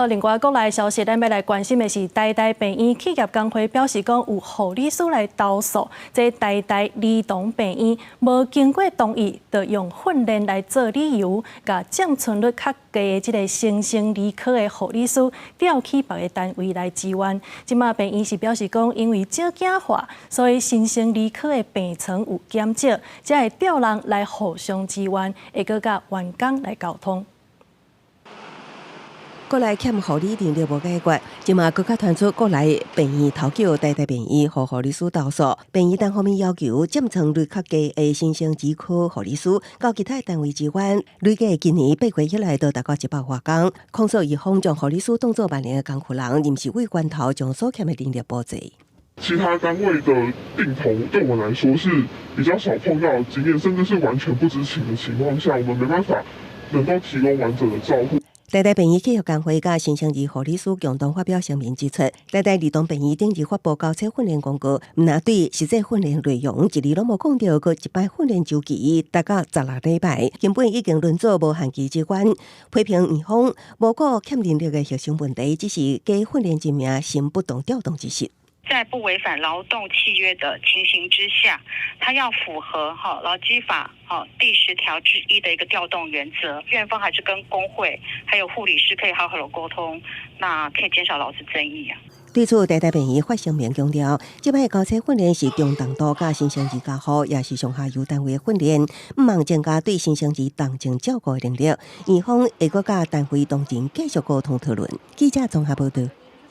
另外國內消息，咱欲來關心的是台大病院企業工會表示講，有護理師來投訴，這台大兒童病院無經過同意，就用訓練來做理由，共佔床率較低的這个新生兒科的護理師調去別个單位來支援。這馬病院是表示講，因為少子化，所以新生兒科的病床有減少，才會調人來互相支援，會閣佮員工來溝通。國內欠護理人力無解決，這馬閣較傳出國內病院頭叫台大病院予護理師投訴，病院單方面要求佔床率較低的新生兒科護理師到其他單位支援，累計今年8月以來都達到100外工，控訴醫方將護理師當做萬能的工具人，臨時為源頭將所欠的人力補齊。其他單位的定投對我們來說是比較少碰到的經驗，甚至是完全不知情的情況下，我們沒辦法能夠提供完整的照護。台大病院企業工會佮新生兒護理師共同發表聲明指出，台大兒童病院頂日發布交接訓練公告，毋但對實際訓練內容一字攏無講著，閣一擺訓練週期達到16禮拜，根本已經輪做無限期支援，批評院方無顧欠人力的核心問題，只是假訓練之名，行不當調動之實。在不違反勞動契約的情形之下，他要符合哈勞基法哈第10條之一的一個調動原則。院方還是跟工會還有護理師可以好好的溝通，那可以減少勞資爭議啊。對此，台大病院發聲明強調，這擺交接訓練是中重度佮新生兒加護，也是上下游單位的訓練，毋望增加對新生兒重症照顧的能力。院方會閣佮單位同仁繼續溝通討論。記者綜合報道。